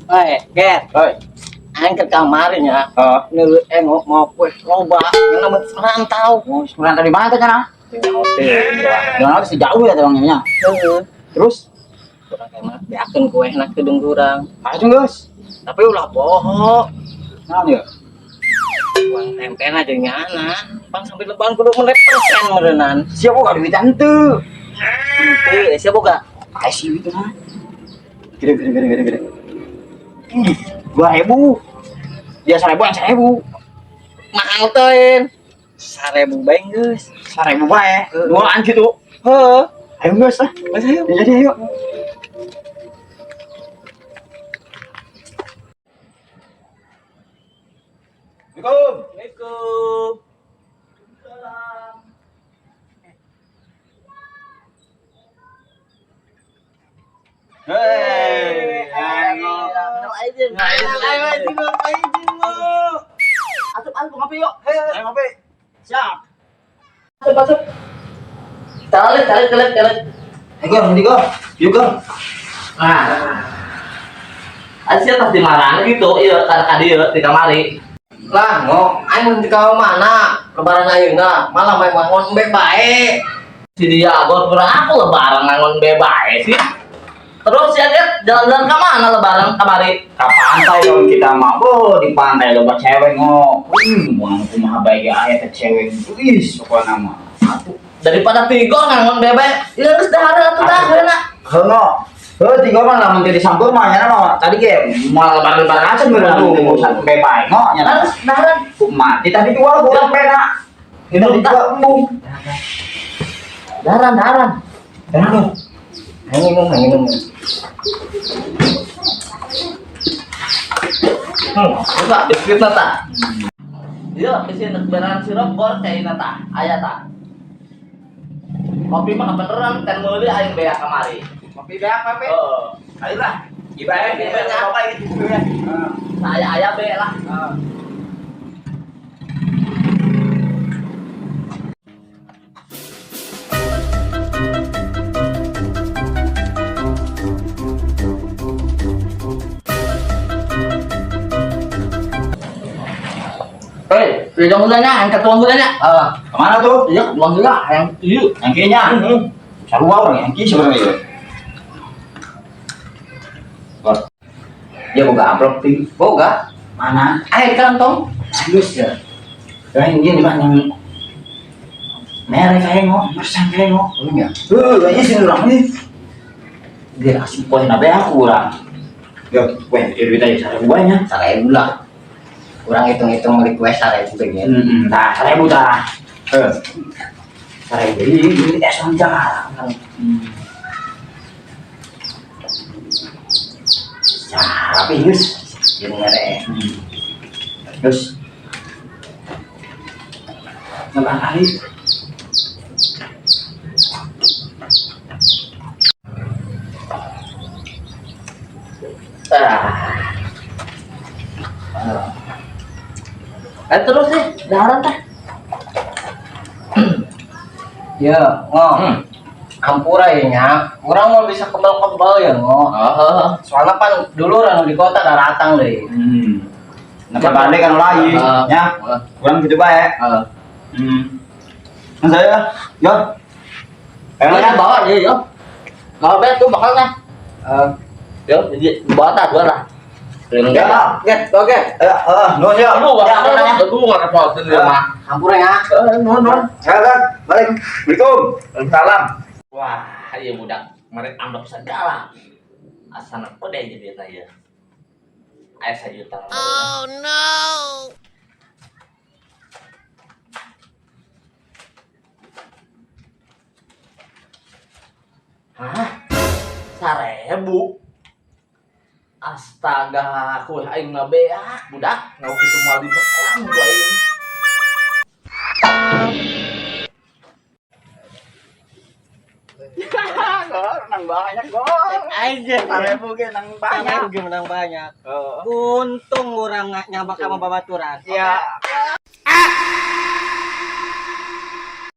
Eh, Ger. Oi. Aing ke kamari nya. Heeh. Ngeuleuh engok mau kue loba, yang namun merantau. Oh, merantau di mana tuh cenah? Hotel. Jangan harus jauh ya temannya. Heeh. Terus Kurang enak, beakeun kue enak ke urang. ayo geus. Tapi ulah bohong. Naon ya? Uang tempe aja nyana. Pang sampai lebaran kudu melek persen meureunan. Siapa boga duit henteu? Henteu, siapa boga? Ayo sih itu mah. Gede gede gede gede gede. Ih, 2000. Dia 1000 yang 1000. Mahal teuing. 1000 bae geus. 1000 bae. Duaan gitu. Heeh. Ayo geus lah. Mas ayo. Ya, jadi ayo. Assalamualaikum. Assalamualaikum. Hei, ayo. Ayo, ayo, ayo, Asup, asup, ngopi yuk. Ayo ngopi. Siap. Asup, asup. Tarik, tarik, tarik, tarik. Ayo, Gor, nanti Gor. Yuk, Gor. Nah, Asia tas di mana gitu, iya, karena kadi iya, di kamari. Lah, ngo, aing di kamar mana? Lebaran ayeuna, malah main ngangon embe bae. Si dia gor kurang aku lebaran ngangon bae sih. Terus ya dia jalan-jalan ke mana lebaran kamari? Ke pantai dong kita mah. Oh, di pantai loba cewek ngo. Wih, mau kumaha bae ge aya teh cewek. Wih, pokona mah. Daripada tigor ngangon bebe, ya geus dahar atuh dah heula. Heuh ngo. Heuh, tiga mah lamun teu disampur mah nya mah tadi ge moal lebaran-lebaran aja meureun urusan bebe ngo nya. Terus daharan Kumaha? Di tadi jual kurang pena. Di tadi jual embung. daharan daharan. Enak loh. Aing minum, aing minum. Buka biskuitna tah. Iya, bisi nek beran sirup gor caina tah, aya tah. Kopi mah kebeneran ten meuli aing beak kamari. Kopi beak, Pepe. Heeh. Ayo lah. Ibae, Ibae. apa ini ya. Saya aya be lah. Heeh. Hei, ujung gulanya, angkat tuang gulanya. Ah, Kemana tuh? Iya, tuang gula, yang iya. Yang kayaknya. Sarua orang yang ki sebenarnya itu. Bos. Dia boga amplop pi. boga. Mana? Air kantong. Halus ya. Ya ini mah yang merek kayak ngo, mersan kayak ngo. Iya. Heuh, ini sih urang ini. Biar asup poin abe aku urang. Ya, weh, duit aja 1000 nya. 1000 lah. Kurang hitung-hitung beli kue 1000 begini. Heeh, tah 1000 tah. Heuh. 1000 ini es jarang. Siapa Yus? Jeung mere. Terus nambah kali. Ah. Eh terus sih, daharan teh. Ya, ngo. Ampura ya nya. Urang mau bisa kebal-kebal ya ngo. Oh, Soalnya pan dulu orang di kota datang deh. Nah, balik kan lain, ya. Kurang gitu bae. Heeh. Nah, saya, yo. Ayo Ayo, bawa ya, yo. Bawa be tuh bakalnya. Yo, jadi bawa tah gua lah. Ya. Get, oke. Eh, eh, nuhun yo. Aduh, Ya, ya, aduh, nggak repotin dia mah. Ampura ya. Eh, nuhun, nuhun. Ya, kan. Balik. Assalamualaikum. Salam. Wah, iya budak, mereka amplop segala. Asana kode jadi ya. Ayo sajuta. Oh no. Hah? 1000? Astaga, aku aing ngabeak budak, ngau kitu moal dibelang ku aing. Gor, menang banyak, Gor. Aja. 1000 ge menang banyak. 1000 ge menang banyak. Untung urang nggak nyabak sama babaturan. Ya.